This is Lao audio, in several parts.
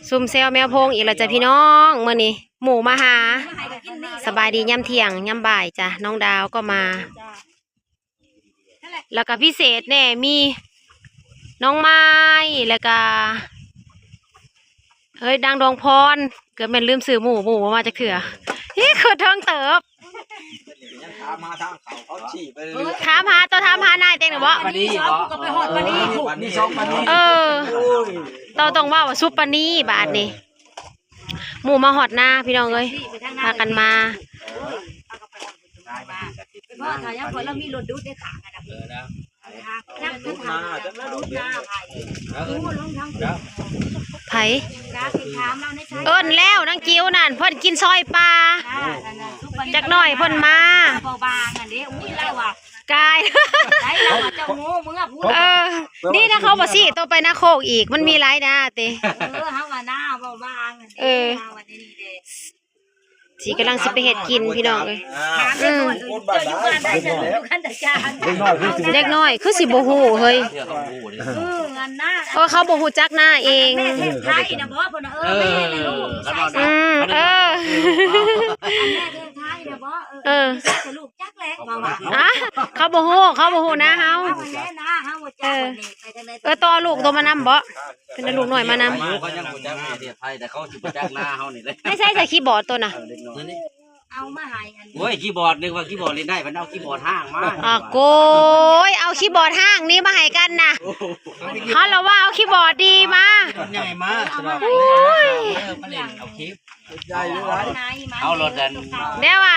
ຊຸມແຊວແມວໂພງອີກແລ້ວຈ້ະພີ່ນ້ອງ ມື້ນີ້ໝູ່ມາຫາ. ສະບາຍດີຍາມທ່ຽງຍາມບ່າຍຈ້ະ ນ້ອງດາວກໍມາ ແລ້ວກໍພິເສດແດ່ ມີນ້ອງໄມ້ ແລ້ວກໍ ເຮີ້ຍ ນາງດວງພອນ ເກືອບແມ່ນລືມຊື່ໝູ່ ໝູ່ບໍ່ມາຈັກເທື່ອ. ຮີ້ ຄືເທິງເຕີບ ຍັງຖາມຫາທາງເຂົ້າ ເຂົາຊີ້ໄປເລື້ອຍ ຖາມຫາ ຕໍ່ຖາມຫານາຍເຕັງນະບໍ? ປານີບໍ? ເອີ ຕໍ່ຕ້ອງເວົ້າວ່າສຸບປານີບາດນີ້. ໝູ່ມາຮອດນາພີ່ນ້ອງເອີຍ ພາກັນມາ. ເອີ ໄປພໍ້ຖ້າຍັງ ເພາະລາວມີລົດດູດໃນຂ້າງຫັ້ນນະ. ເອີ ນະ ໄຜ? ເອີ້ນແລ້ວນາງຈິ້ວນັ້ນ ເພິ່ນກິນຊອຍປາ. ຈັກໜ້ອຍເພິ່ນມາ ເບົາບາງອັນເດ້. ອຸ້ຍ ລາວວ່າ ກາຍ ໄດ້ລາວວ່າເຈົ້າໂງ່ເມືອພຸ້ນ. ເອີ ດີນະເຂົາບໍ່ຊີ້ໂຕໄປນາໂຄກອີກ ມັນມີຫຼາຍນາຕິ. ເອີ ເຮົາວ່ານາເບົາບາງອັນເດ້. ເອີ ເຮົາວ່າແນວນີ້ເດ້. ຊິກຳລັງຊິໄປເຮັດກິນພີ່ນ້ອງເອີຍ. ອືມ ເຈົ້າຢູ່ບ້ານໃດ? ຢູ່ຄັນຕະຈານ. ເດັກນ້ອຍຄືຊິບໍ່ຮູ້ເຮີ້ຍ. ເອີ ເຂົາບໍ່ຮູ້ຈັກນາເອງ. ແມ່ເທບໄທນະບໍ? ເພິ່ນວ່າ ເອີ ແມ່ນລູກ. ອືມ ເອີ ອັນແມ່ເທບໄທນະບໍ? ເອີ ເອີ ລູກຈັກແຫຼະ ເຂົາວ່າ. ອາ ເຂົາບໍ່ຮູ້ ເຂົາບໍ່ຮູ້ນາເຮົາ. ເອີ ເອີ ຕໍ່ລູກໂຕມານຳບໍ? ເພິ່ນເອົາລູກນ້ອຍມານຳ. ເຂົາຍັງຮູ້ຈັກແມ່ເທບໄທ ແຕ່ເຂົາຊິບໍ່ຈັກນາເຮົານີ້ເດ້. ໃນໃສ ໃສຄີບອດໂຕນະ? ເອີ ເດັກນ້ອຍ ເອົາມາໃຫ້ອັນ ໂອ້ຍ ຄີບອດ ນຶກວ່າຄີບອດຫຼິ້ນໄດ້ ເພິ່ນເອົາຄີບອດຮ້າງມາ. ອາ ໂກຍ ເອົາຄີບອດຮ້າງນີ້ມາໃຫ້ກັນນະ. ເຮົາລະວ່າເອົາຄີບອດດີມາ ໃຫຍ່ມາ. ໂອ້ຍ ເອົາໂລດອັນ ແນວວ່າ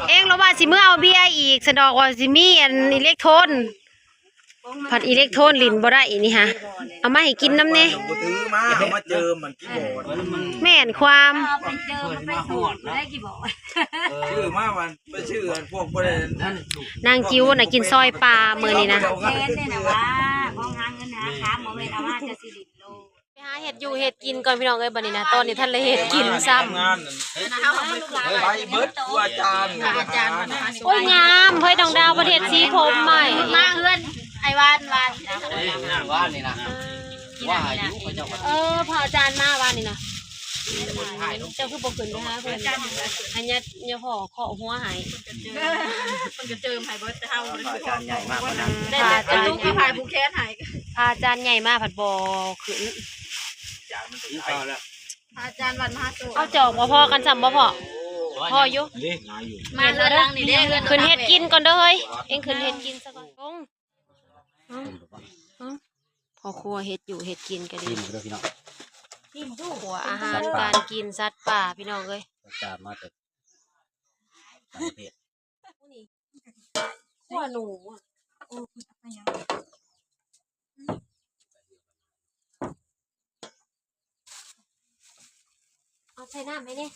ເອງລະວ່າຊິເມືອເອົາເບຍອີກ ສະດອກວ່າຊິມີອັນອີເລັກໂທນ. ພັດອີເລັກໂທນຫຼິ້ນບໍ່ໄດ້ນີ້ຫາ ເອົາມາໃຫ້ກິນນຳແດ່. ບໍ່ຖືມາ ເອົາມາເຈີມັນກິນບໍ່. ແມ່ນຄວາມ ເອົາໄປເຈີໄປສູດໄດ້ກິນບໍ່. ຊື້ມາມັນໄປຊື້ອັນພວກບໍ່ໄດ້. ນາງຈິ້ວນະກິນຊອຍປາມື້ນີ້ນະ. ແມ່ນແນ່ນະວ່າ ຂອງຫາເງິນຫາຄຳ ບໍ່ແມ່ນເອົາມາຈະຊິຫຼິ້ນໂລດ. ໄປຫາເຮັດຢູ່ເຮັດກິນກ່ອນພີ່ນ້ອງເອີຍ ບັດນີ້ນະ ຕອນນີ້ທັນໄດ້ເຮັດກິນຊ້ຳ. ໄປເບິດຄູອາຈານ ອາຈານ. ໂອ້ຍ ງາມເຮີ້ຍ ນ້ອງດາວເພິ່ນເຮັດສີຜົມໃໝ່. ມາເຮືອນອ້າຍວານ ວານ ວານນີ້ນະ ວ່າຢູ່ເຂົາເຈົ້າ. ເອີ ພະອາຈານມາວານນີ້ນະ. ເຈົ້າຄືບໍ່ຂຶ້ນໄປຫາເພິ່ນ ໃຫ້ຍາ ຍາພໍ່ເຄາະຫົວໃຫ້. ເພິ່ນກະເຈີມໃຫ້ເບິດ ແຕ່ເຮົາບໍ່ໄດ້. ອືມ ແຕ່ ແຕ່ ແຕ່ຕຸກມາຜາຍຜູກແຂນໃຫ້. ພະອາຈານໃຫຍ່ມາພັດບໍ່ຂຶ້ນ. ພະອາຈານວັດມະຫາໂຊກ. ເອົາຈອກບໍ່ພໍກັນຊ້ຳບໍ່ພໍ? ພໍຢູ່. ມາເຮືອນຫຼັງນີ້ເດ້ ຂຶ້ນເຮັດກິນກ່ອນເດີເຮີ້ຍ. ເອັງຂຶ້ນເຮັດກິນຊະກ່ອນ. ເອົ້າ ເອົ້າ ພໍ່ຄົວເຮັດຢູ່ເຮັດກິນກໍດີ. ຄົວອາຫານການກິນສັດປ່າພີ່ນ້ອງເອີຍ. ສັດປ່າມາແຕ່ຕ່າງປະເທດ. ຂົ້ວໜູ ໂອ້ ເພິ່ນເອົາໄປຫຍັງ? ເອົາໃສ່ນ້ຳໃຫ້ແດ່.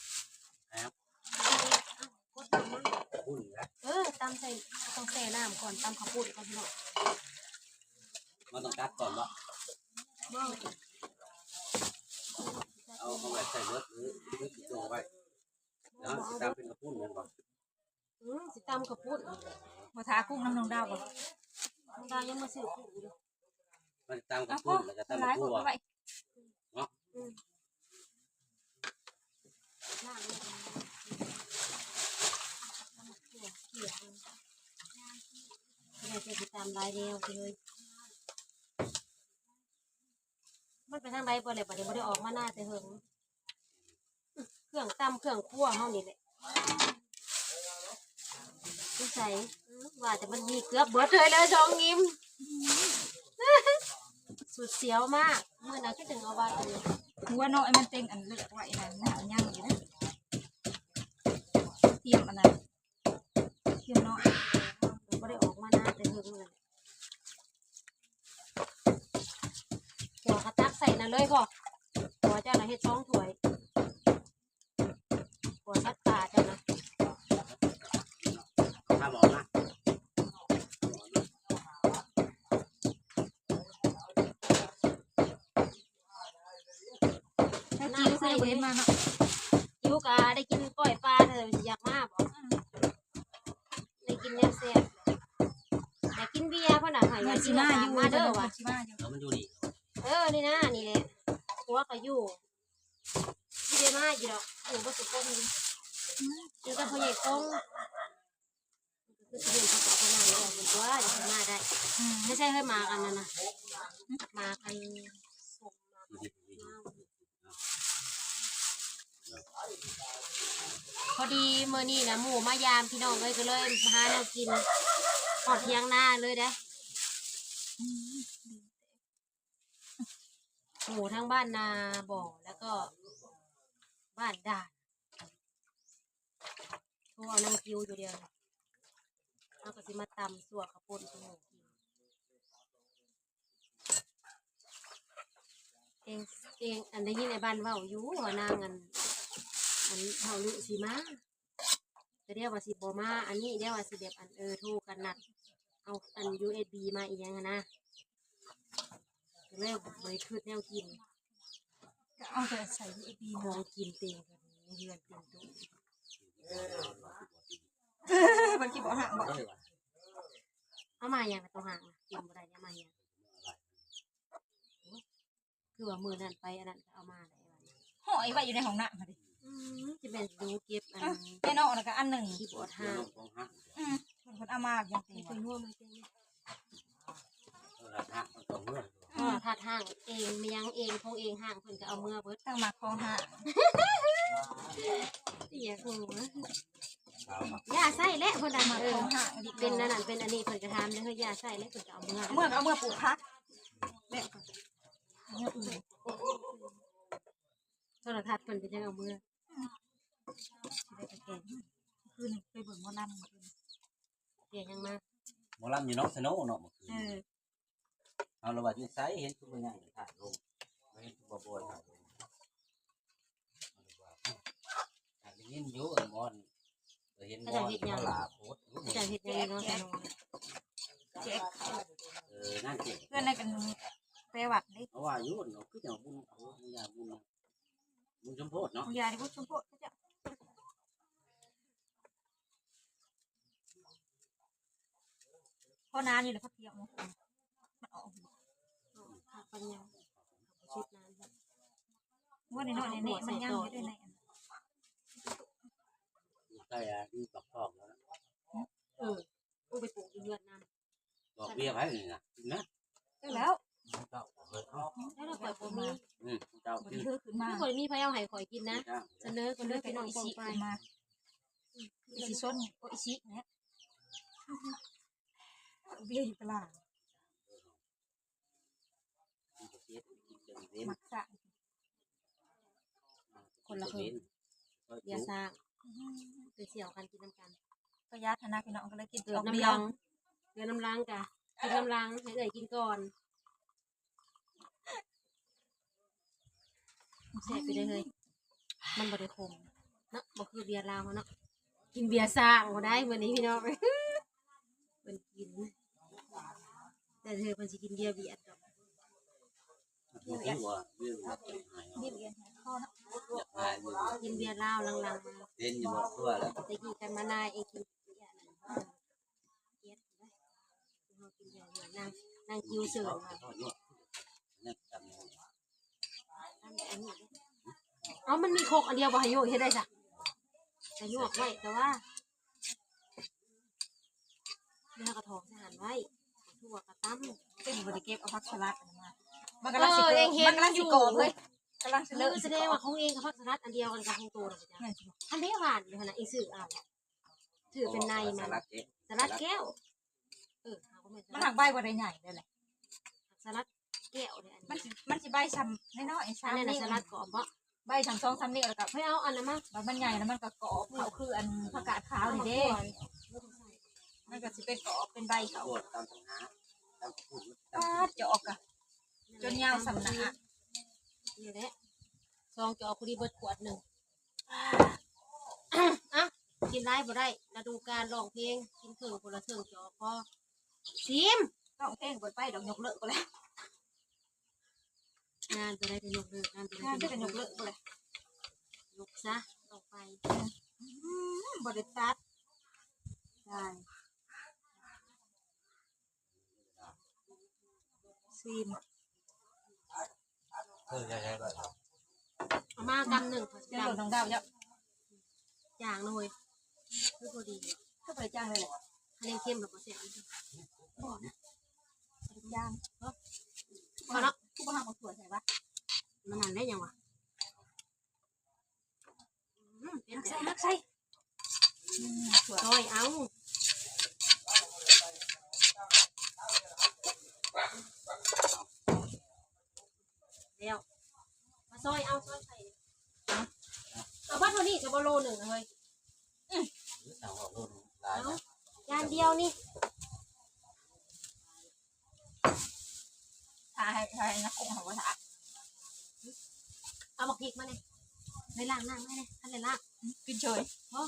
ເອີ ຕຳໃສ່ ຕ້ອງແຊ່ນ້ຳກ່ອນ ຕຳເຂົ້າປຸ້ນກ່ອນພີ່ນ້ອງ. ມັນຕ້ອງຕັດກ່ອນບໍ່? ບໍ່ ເອົາ ເອົາໄວ້ໃສ່ເບິດ ຫຼື ຫຼື ຊິຈົ່ງໄວ້. ເນາະ ຊິຕຳເປັນເຂົ້າປຸ້ນແມ່ນບໍ່? ອືມ ຊິຕຳເຂົ້າປຸ້ນ. ບໍ່ຖ້າກຸ້ງນຳນ້ອງດາວບໍ່? ນ້ອງດາວຍັງມາຊື້ກຸ້ງຢູ່. ມັນຕຳເຂົ້າປຸ້ນ ແລ້ວກໍຕຳໝາກທົ່ວເນາະ. ອືມ ແມ່ຊິຕຳຫຼາຍແນວເລີຍ. ມັນໄປທາງໃດບໍ່ແລ້ວ ບັດນີ້ບໍ່ໄດ້ອອກມານາແຕ່ເຫິງ. ເຄື່ອງຕຳເຄື່ອງຄົວເຮົານີ້ແຫຼະ ຢູ່ໃສ? ວ່າແຕ່ມັນມີເກືອບເບິດເລີຍ ເລີຍສອງຍິ້ມ ສຸດສຽວມາກ. ມື້ນັ້ນຄືຈັ່ງເອົາໄວ້ ຫົວນ້ອຍມັນເຕັງອັນເລືອກໄວ້ນັ້ນ ຍັງຢູ່ເດ້. ຕຽມອັນນັ້ນ ຕຽມເນາະ ບໍ່ໄດ້ອອກມານາແຕ່ເຫິງເລີຍ. ຫົວກະຕັກໃສ່ນັ້ນເລີຍບໍ່? ຫົວເຈົ້ານະເຮັດສອງຖ້ວຍ ຫົວສັດປ່າເຈົ້ານະ. ຈິ້ວຄືບໍ່ເຫັນມາເນາະ. ຈິ້ວກະໄດ້ກິນກ້ອຍປາ ເອີ ຢາກມາບໍ່? ໄດ້ກິນແນວແຊບ ຢາກກິນເບຍ ເພິ່ນນະໃຫ້ວ່າຊິມາຢູ່ ມາເດີວ່າ ເອີ ມັນຢູ່ນີ້ ເອີ ນີ້ນະ ນີ້ແຫຼະ ຜົວກະຢູ່. ຈມາຢູ່ດອກ ຢູ່ບໍ່ສຸຄົນ ຢູ່ກັບພໍ່ໃຫຍ່ກົງ ຄືຊິເຫັນເຂົາເຈົ້າເຂົາມາແລ້ວ ເພິ່ນຕົວະຈະເຂົ້າມາໄດ້ ອືມ ໃຊ້ ໃຊ້ເຮີຍໝາກອັນນັ້ນນະ ໝາກອັນ ພໍດີມື້ນີ້ນະ ໝູ່ມາຢາມພີ່ນ້ອງເອີຍ ກໍເລີຍຫາແນວກິນ ຮອດຖຽງນາເລີຍເດ້ ໝູ່ທັງບ້ານນາບໍ່ ແລ້ວກໍບ້ານດ່ານ ໂທເອົານາງຈິວຢູ່ດຽວນີ້ ເຮົາກໍຊິມາຕຳຊົ່ວເຂົ້າປຸ້ນສູ່ໝູ່ກິນ. ເອງ ເອງ ອັນ ໄດ້ຍິນໄອ້ບ້ານເວົ້າຢູ່ວ່ານາງ ອັນ ອັນເຖົ້າລຸຊິມາ ແຕ່ດຽວວ່າຊິບໍ່ມາ ອັນນີ້ດຽວວ່າຊິແບບ ອັນ ເອີ ໂທກັນນັດ ເອົາ ອັນ ຢູເອັສບີ ມາອີ່ຫຍັງຫັ້ນນະ ກໍເລີຍບໍ່ໄດ້ຄິດແນວກິນ ກໍເອົາແຕ່ໃສ່ຢູເອັສບີ ຂອງກິນເຕັມເຮືອນເຕັມຕູ້ ເພິ່ນຄິດບໍ່ຮັກບໍ່ ເອົາມາຫຍັງ ຕ້ອງຫາກິນບໍ່ໄດ້ ເອົາມາຫຍັງ ຄືວ່າມື້ນັ້ນໄປອັນນັ້ນກໍເອົາມາໄດ້ ຫ້ອຍໄວ້ຢູ່ໃນຫ້ອງນ້ຳຫັ້ນເດ ອືມ ຈະແມ່ນດູເກັບອັນ ແນ່ນອນ ແລ້ວກໍອັນໜຶ່ງ ທີ່ບອດຫາ ອືມ ເພິ່ນ ເພິ່ນເອົາມາຢ່າງເຕັມ ເພິ່ນຫົວມາເຕັມ ເອີ ຖ້າຫາກເພິ່ນກໍເມືອ ເອີ ຖ້າຫາກເອງ ມີຫຍັງເອງ ຂອງເອງຫາກ ເພິ່ນກໍເອົາເມືອເບິດ ຕັ້ງໝາກຂອງຫາກ ອີຫຍັງຂອງ ຢ່າໃຊ້ແຫຼະ ເພິ່ນວ່າ ເອີ ເປັນອັນນັ້ນເປັນອັນນີ້ ເພິ່ນກໍຖາມເດ້ ເຮີ້ຍ ຢ່າໃຊ້ແຫຼະ ເພິ່ນກໍເອົາເມືອ ເອົາເມືອ ເອົາເມືອປູກຜັກ ແລະ ໂທລະທັດເພິ່ນກໍຍັງເອົາເມືອ ອືມ ຊິໄດ້ໄປແກງ ຄືນໄປເບິ່ງໝໍລຳ ແກງຫຍັງມາ ໝໍລຳຢູ່ໜອງສະໂນເນາະ ເມື່ອຄືນ ເອີ ເຮົາລະວ່າຢູ່ໃສ ເຫັນຄືບໍ່ໃຫຍ່ຖ່າຍລົງ ບໍ່ເຫັນຄືບໍ່ບອຍຖ່າຍລົງ ໄດ້ຍິນຢູ່ ອັນໝໍ ເຫັນໝໍ ເຂົາເຈົ້າເຮັດຫຍັງ ເຂົາຫຼ້າໂພດຢູ່ ເຂົາເຈົ້າເຮັດຫຍັງເນາະ ແຈກ ແຈກເຂົ້າ ເອີ ນັ້ນເຈ ເພື່ອນໃນກັນໄປວັດເດ້ ເພາະວ່າຢູ່ເນາະ ຄືເຈົ້າບຸນ ເອົາບຸນຍາບຸນ ບຸນສົມໂພດເນາະ ບຸນຍາທີ່ບຸນສົມໂພດເຂົາເຈົ້າ ພໍນານຢູ່ແຫຼະ ຜັກກຽວເນາະ ມັນອອກ ອອກ ຜັກປັນຍັງ ຊຸດນານ ຫົວນ້ອຍໆ ນີ້ ມັນຍັງຢູ່ເດ້ ໃນອັນ ໃສ່ ອາ ມີປອກໆ ແລ້ວນະ ເອີ ເອົາໄປປູກຢູ່ເຮືອນນຳ ດອກເບ້ຍໃຜນີ້ນະ ກິນນະ ຈັກແລ້ວ ເຈົ້າ ເອີ ເອົາ ແລ້ວຂ້ອຍບໍ່ມີ ອືມ ເຈົ້າ ບໍ່ໄດ້ຖືຂຶ້ນມາ ຂ້ອຍມີໃຜເອົາໃຫ້ຂ້ອຍກິນນະ ກິນນະ ສະເໜີກ່ອນເດີພີ່ນ້ອງປ້ອງປາຍ ອີຊິຊົນ ໂອ ອີຊິແຫຼະ ເບ້ຍຢູ່ຕະຫຼາດ ມັກສະ ຄົນລະເຄິ່ງ ເບຍຊ້າງ ໄປທ່ຽວກັນ ກິນນຳກັນ ປະຢັດຫັ້ນນະພີ່ນ້ອງ ກໍເລີຍກິນ ເກືອບນຳຫຼັງ ເກືອບນຳຫຼັງກະ ກິນນຳຫຼັງ ໃຫ້ເອື້ອຍກິນກ່ອນ ແຊບຢູ່ເດ້ເຮີ້ຍ ມັນບໍ່ໄດ້ຂົມເນາະ ບໍ່ຄືເບຍລາວເຮົາເນາະ ກິນເບຍຊ້າງບໍ່ໄດ້ມື້ນີ້ພີ່ນ້ອງ ເພິ່ນກິນ ແຕ່ເທື່ອເພິ່ນຊິກິນເບຍຫວຽດດອກ ເບຍຫວຽດ ເບຍຫວຽດ ເບຍຫວຽດ ກິນເບຍລາວຫຼັງໆ ມາ ເຫັນຢູ່ບໍ່ ຄືວ່າແລ້ວ ແຕ່ກີ້ກັນມານາຍເອງກິນເບຍ ນາງ ນາງຈິວເສີງວ່າ ເອົາ ມັນມີຄົກອັນດຽວບໍ່ ໃຫ້ໂຍກເຮັດໄດ້ຊະ ກະໂຍກໄວ້ ແຕ່ວ່າ ແລ້ວກະຖອກໃສ່ຫັ້ນໄວ້ ຖົ່ວກະຕຳ ເປັນບໍ່ໄດ້ເກັບເອົາຜັກສະລັດມາ ມັນກຳລັງຊິ ເອີ ເກີດ ມັນກຳລັງຊິກອບເຮີ້ຍ ກຳລັງຊິເລີະ ຄືສະແດງວ່າຂອງເອງກະຜັກສະລັດອັນດຽວກັນກັບຂອງໂຕ ແມ່ນ ອັນເດຫວານຢູ່ຫັ້ນນະ ເອງຊື້ເອົາ ຖືເປັນໃນມັນ ສະລັດແກ້ວ ສະລັດແກ້ວ ເອີ ມັນຫາກໃບບໍ່ໄດ້ໃຫຍ່ເດ້ແຫຼະ ສະລັດແກ້ວເດ້ ອັນນີ້ ມັນຊິ ມັນຊິໃບຊ່ຳນ້ອຍໆ ຊ່ຳ ອັນນັ້ນ ນີ້ ສະລັດກອບບໍ່ ໃບຊ່ຳສອງສາມນິ້ວ ແລ້ວກໍ ເຮີ້ຍ ເອົາອັນນັ້ນມາ ບາດມັນໃຫຍ່ແລ້ວມັນກໍກອບ ເຂົ້າຄືອັນຜັກກາດຂາວນີ້ເດ້ ມັນກໍຊິເປັນກອບເປັນໃບເຂົ້າ ປາດ ຈອກກະ ຈົນຍາວສ່ຳໜ້າ ນີ້ແຫຼະ ສອງຈອກພໍດີເບິດຂວດໜຶ່ງ ອ່ະ ກິນຫຼາຍບໍ່ໄດ້ ລະດູການຮ້ອງເພງ ກິນເຄິ່ງ ຄົນລະເຄິ່ງຈອກພໍ ຊີມ ຮ້ອງເພງບໍ່ໄປດອກ ຍົກເລີກໄປແລ້ວ ງານຕົວໃດກໍຍົກເລີກ ງານຕົວໃດກໍຍົກເລີກໄປແລ້ວ ຍົກຊະ ຕ້ອງໄປ ອືມ ບໍ່ໄດ້ຕັດ ໄດ້ ຊີມ ເອີ ໄດ້ໆ ເອົາມາກຳໜຶ່ງ ເຈົ້າໂດດນ້ອງດາວເຈົ້າ ຈາງເນາະເຮີ້ຍ ຄືບໍ່ດີ ຄືບໍ່ໄດ້ຈາງເລີຍແຫຼະ ຄັນຍັງເຄັມແລ້ວບໍ່ແຊບ ບໍ່ນະ ຈາງເນາະ ພໍເນາະ ຄືບໍ່ເອົາໝາກຖົ່ວໃສ່ວະ ມັນນັ້ນໄດ້ຫຍັງວະ ອືມ ເປັນ ຮັກໃສ່ ຮັກໃສ່ ອືມ ຊອຍເອົາ ແລ້ວ ມາຊອຍເອົາ ຊອຍໃສ່ ເອົາ ເອົາເບິດເທົ່ານີ້ ຈະບໍ່ໂລໜຶ່ງນະເຮີ້ຍ ອືມ ເອົາ ຈານດຽວນີ້ ຖ້າໃຫ້ ຖ້າໃຫ້ນັກກົງເຮົາບໍ່ຖ້າ ເອົາໝາກພິກມາແດ່ ໄດ້ລ້າງນ້ຳມາແດ່ ທັນໄດ້ລ້າງ ກິນເສີຍ ບໍ່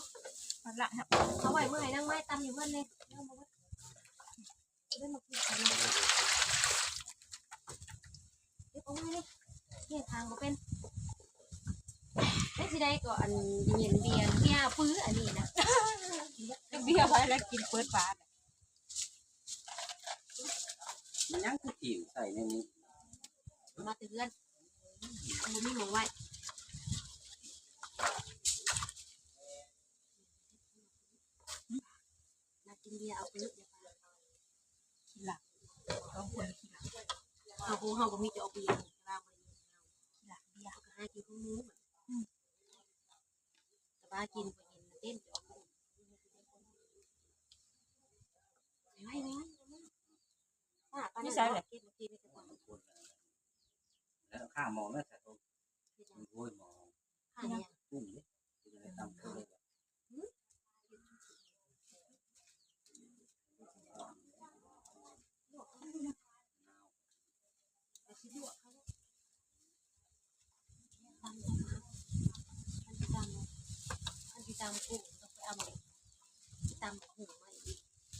ມັນລະ ເອົາໄວ້ມື້ໃຫ້ນາງໄມ້ຕຳຢູ່ເຮືອນເລີຍ ເອົາມາເບິ່ງ ເກັບອອກມາເລີຍ ຮຽງທາງບໍ່ເປັນ ແລ້ວຊິໄດ້ກໍອັນເຢັນເບຍ ເບຍປືອັນນີ້ນະ ເບຍໄວ້ແລ້ວກິນເປີດບາດ ມັນຍັງຄືຖິ້ມໃສ່ໃນນີ້ ມາແຕ່ເຮືອນ ບໍ່ມີໝ່ອງໄວ້ ນັກກິນເບຍເອົາໄປເລີຍ ຂີ້ຫຼັກ ຕ້ອງຄົນຂີ້ຫຼັກ ເຮົາ ຂອງເຮົາກໍມີແຕ່ເອົາເບຍ ຂີ້ຫຼັກເບຍ ເຮົາກໍຫາກິນຂອງໝູ ອືມ ແຕ່ວ່າກິນບໍ່ເຫັນເຕັ້ນ ໄວ້ ໄວ້ ໄວ້ ນີ້ໃສ່ແຫຼະ ເກັບ ເກັບ ເກັບ ເກັບ ແລ້ວຂ້າໝໍ້ແລ້ວໃສ່ ໂອ້ຍ ໝໍ້ ຂ້າຫຍັງ ກຸ້ງເດ້ ກິນໄດ້ຕຳເລີຍ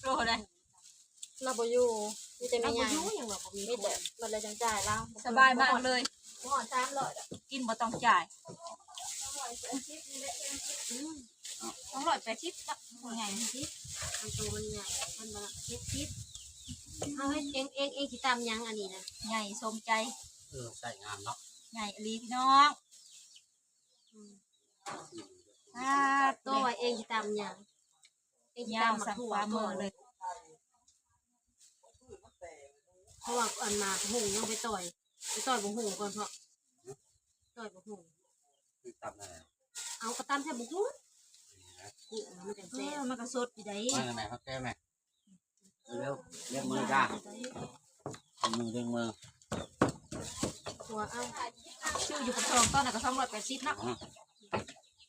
ໂລເທົ່າໃດ? ລາວບໍ່ຢູ່ ມີແຕ່ແມ່ຍ່າງ ມີແຕ່ບັດລະຈັ່ງຈ່າຍລາວ ສະບາຍມາກເລີຍ ຮອດສາມຮ້ອຍ ກິນບໍ່ຕ້ອງຈ່າຍ ສອງຮ້ອຍແປດສິບ ບັກໃຫຍ່ ມັນໂຕມັນໃຫຍ່ ເພິ່ນວ່າເຈັດສິບ ເຮົາເຮັດເອງ ເອງ ເອງຊິຕຳຫຍັງອັນນີ້ນະ ໃຫຍ່ສົມໃຈ ເອີ ໃສ່ງາມເນາະ ໃຫຍ່ອີ່ຫຼີພີ່ນ້ອງ ອືມ ອ່າ ໂຕວ່າເອງຊິຕຳຫຍັງ ເອງຊິຕຳໝາກຖົ່ວກ່ອນ ເພາະວ່າອັນໝາກຫຸ່ງຍັງໄປຕ່ອຍ ໄປຕ່ອຍບັກຫຸ່ງກ່ອນເພາະ ຕ່ອຍບັກຫຸ່ງ ຄືຕຳນັ້ນແຫຼະ ເອົາກໍຕຳໃສ່ບັກຫຸ່ງ ຫຸ່ງມັນຈັ່ງແຊບ ເອີ ມັນກໍສົດຢູ່ໃດ໋ ມາແມ່ ເອົາແກ້ແມ່ ເລັບມືຈ້າ ເລັບມື ເລັບມື ຕົວເອົາ ຊື້ຢູ່ປາກຊ່ອງຕອນນັ້ນກໍສອງຮ້ອຍແປດສິບເນາະ ອືມ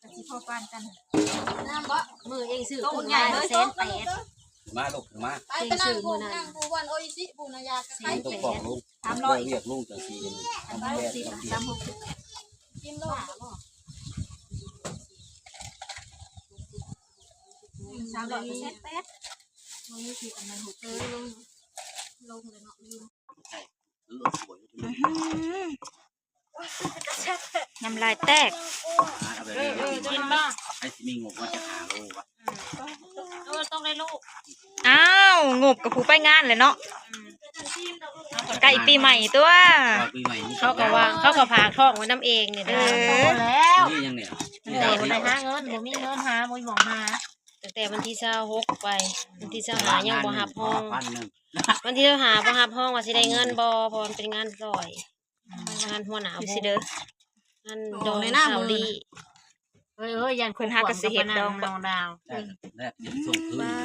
ກໍຊິພໍປານກັນ ງາມບໍ່? ມື້ເອງຊື້ໂຕໃຫຍ່ເລີຍ ແສນແປດ ມາລູກ ມາ ໄປ ເອງຊື້ມື້ນັ້ນ ນັ່ງຜູ້ວັນໂອອິຊິ ຜູ້ນາຢາກະໄຄ ແສນແປດ ສາມຮ້ອຍ ວຽກລຸງຈັ່ງຊີ້ ສາມຮ້ອຍຫົກສິບ ສາມຫົກສິບ ກິນໂລດ ສາມຮ້ອຍແປດ ບໍ່ມີສິບອັນນັ້ນຫົກສິບ ເອີ ລົງ ລົງເລີຍເນາະ ລືມ ອືຫື ນ້ຳລາຍແຕກ ເອີ ເອີ ກິນບໍ່? ໃຜຊິມີງົບວ່າຈະຫາໂລວະ? ເອີ ຕ້ອງໄດ້ລູກ ອ້າວ ງົບກັບຜູ້ໄປງານແຫຼະເນາະ ອືມ ໃກ້ປີໃໝ່ຕົວະ ໃກ້ປີໃໝ່ ເຂົາກໍວ່າ ເຂົາກໍຝາກທ້ອງໄວ້ນຳເອງນີ້ ເອີ ແລ້ວ ນີ້ຫຍັງນີ້ ແຕ່ບໍ່ໄດ້ຫາເງິນ ບໍ່ມີເງິນຫາ ບໍ່ມີໝ່ອງຫາ ຕັ້ງແຕ່ວັນທີຊາວຫົກໄປ ວັນທີຊາວຫ້າຍັງບໍ່ຮັບຮອງ ວັນທີຊາວຫ້າບໍ່ຮັບຮອງວ່າຊິໄດ້ເງິນບໍ່ ເພາະວ່າມັນເປັນງານຊ່ອຍ ງານຫົວໜ້າວົງ ງານດອງສາວລີ້ ເອີຍ ເອີຍ ຢ້ານເພິ່ນຫາກໍຊິເຮັດດອງ ນ້ອງດາວ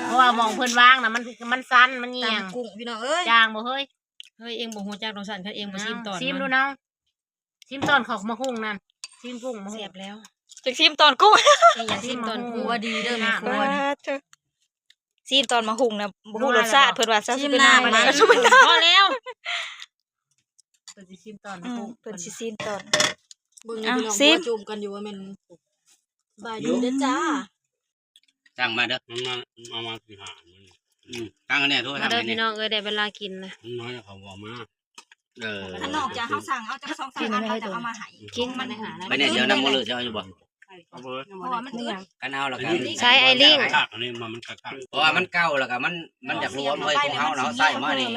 ເພາະວ່າໝ່ອງເພິ່ນວາງນະ ມັນ ມັນຊັນ ມັນຫຍັງ ຕຳກຸ້ງ ພີ່ນ້ອງເອີຍ ຈ້າງບໍ່ເຮີ້ຍ? ເຮີ້ຍ ເອງບໍ່ຮູ້ຈັກດອກຊັ້ນ ຄັນເອງບໍ່ຊີມຕອນ ຊີມດູນ້ອງ ຊີມຕອນເຂົ້າໝາກຫຸ່ງນັ້ນ ຊີມກຸ້ງໝາກຫຸ່ງ ແຊບແລ້ວ ຈັກຊີມຕອນກຸ້ງ ເອງຢາກຊີມຕອນກຸ້ງ ວ່າດີເດີແມ່ຄົວ ຊີມຕອນໝາກຫຸ່ງນະ ບໍ່ຮູ້ລົດຊາດ ເພິ່ນວ່າຊາ ຊິເປັນນາ ພໍແລ້ວ ເພິ່ນຊິຊີມຕອນ ອືມ ເພິ່ນຊິຊີມຕອນ ເບິ່ງ ພີ່ນ້ອງ ຈູມກັນຢູ່ວ່າແມ່ນ ສະບາຍດີເດີຈ້າ ສັ່ງມາເດີ ມາ ມາ ມາ ຊິຫາ ອືມ ຕັ້ງອັນນີ້ໂທ ມາເດີ ພີ່ນ້ອງເອີຍ ໄດ້ເວລາກິນລະ ນ້ອຍເຂົາບໍ່ມາ ເອີ ຄັນນອກຈາກເຮົາສັ່ງເອົາຈັກສອງສາມອັນ ເຮົາຈະເອົາມາໃຫ້ ກິນມັນ ໄປແດ່ດຽວນຳບໍ່ເລີຍ ເຈົ້າຢູ່ບໍ່? ເອົາເບີດ ເພາະວ່າມັນອຶດ ຄັນເອົາລະກະ ໃຊ້ໄອ້ລິ້ງ ອັນນີ້ມັນຄັກ ເພາະວ່າມັນເກົ່າລະກະ ມັນ ມັນຢາກລວມເລີຍ ຂອງເຮົານະ ເຮົາໃຊ້ມານີ້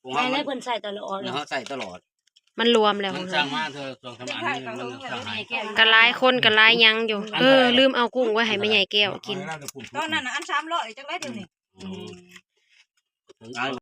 ຂອງເຮົາ ແມ່ນ ເພິ່ນໃຊ້ຕະຫຼອດ ເຮົາໃຊ້ຕະຫຼອດ ມັນລວມແລ້ວ ມັນສັ່ງມາເທື່ອສອງສາມອັນນີ້ ມັນສັ່ງໃຫ້ ກໍຫຼາຍຄົນກໍຫຼາຍຫຍັງຢູ່. ເອີ ລືມເອົາກຸ້ງໄວ້ໃຫ້ແມ່ໃຫຍ່ແກ້ວກິນ. ຕອນນັ້ນນະ ອັນສາມຮ້ອຍ ຈັກໄດ້ດຽວນີ້. ອືມ.